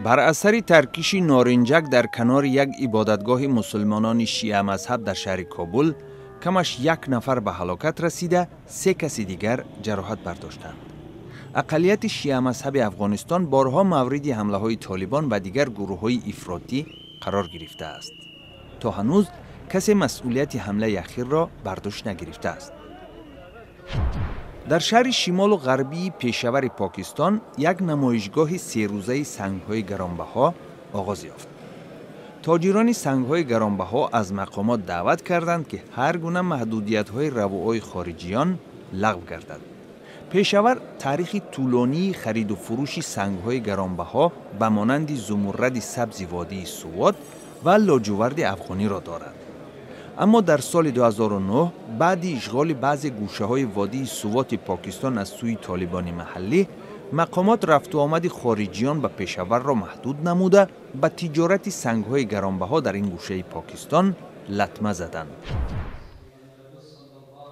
Бар асари таркиши норинҷак дар канори як ибодатгоҳи мусулмонони шиа мазҳаб дар шаҳри Кобул камаш як нафар ба ҳалокат расида, се каси дигар ҷароҳат бардоштанд. Ақаллияти шиа мазҳаби Афғонистон борҳо мавриди ҳамлаҳои Толибон ва дигар гурӯҳҳои ифротӣ қарор гирифтааст. То ҳанӯз касе масъулияти ҳамлаи ахирро бар дӯш нагирифтааст. Дар шаҳри шимолу ғарбии Пешавари Покистон як намоишгоҳи серӯзаи сангҳои гаронбаҳо оғоз ёфт. Тоҷирони сангҳои гаронбаҳо аз мақомот даъват карданд, ки ҳар гуна маҳдудиятҳои равуои хориҷиён лағв гардад. Пешавар таърихи тӯлонии хариду фурӯши сангҳои гаронбаҳо ба монанди зумурради сабзи водии Сувот ва лоҷуварди афғониро дорад. Аммо дар соли 2009, баъди ишғоли баъзе гӯшаҳои водии Сувоти Покистон аз сӯи толибони маҳаллӣ, мақомот рафтуомади хориҷиён ба Пешаварро маҳдуд намуда, ба тиҷорати сангҳои гаронбаҳо дар ин гӯшаи Покистон латма заданд.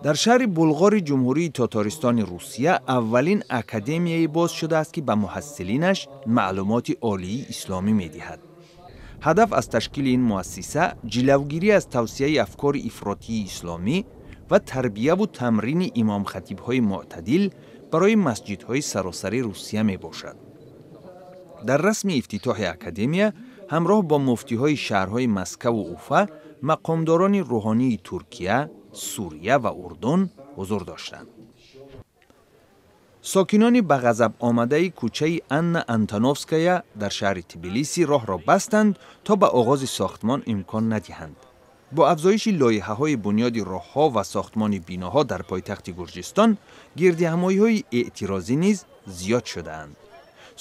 Дар шаҳри Булғори Ҷумҳурии Тотористони Русия аввалин академияе боз шудааст, ки ба муҳассилинаш маълумоти олии исломӣ медиҳад. Ҳадаф аз ташкили ин муассиса ҷилавгирӣ аз тавсияи афкори ифротии исломӣ ва тарбияву тамрини имомхатибҳои мӯътадил барои масҷидҳои саросари Русия мебошад. Дар расми ифтитоҳи академия ҳамроҳ бо муфтиҳои шаҳрҳои Москаву Уфа мақомдорони рӯҳонии Туркия, Сурия ва Урдун ҳузур доштанд. Сокинони ба ғазаб омадаи кӯчаи Анна Антоновская дар шаҳри Тбилиси роҳро бастанд, то ба оғози сохтмон имкон надиҳанд. Бо афзоиши лоиҳаҳои бунёди роҳҳо ва сохтмони биноҳо дар пойтахти Гурҷистон гирдиҳамоиҳои эътирозӣ низ зиёд шудаанд.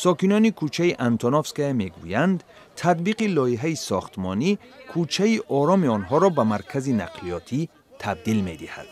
Сокинони кӯчаи Антоновская мегӯянд, татбиқи лоиҳаи сохтмонӣ кӯчаи ороми онҳоро ба маркази нақлиётӣ табдил медиҳад.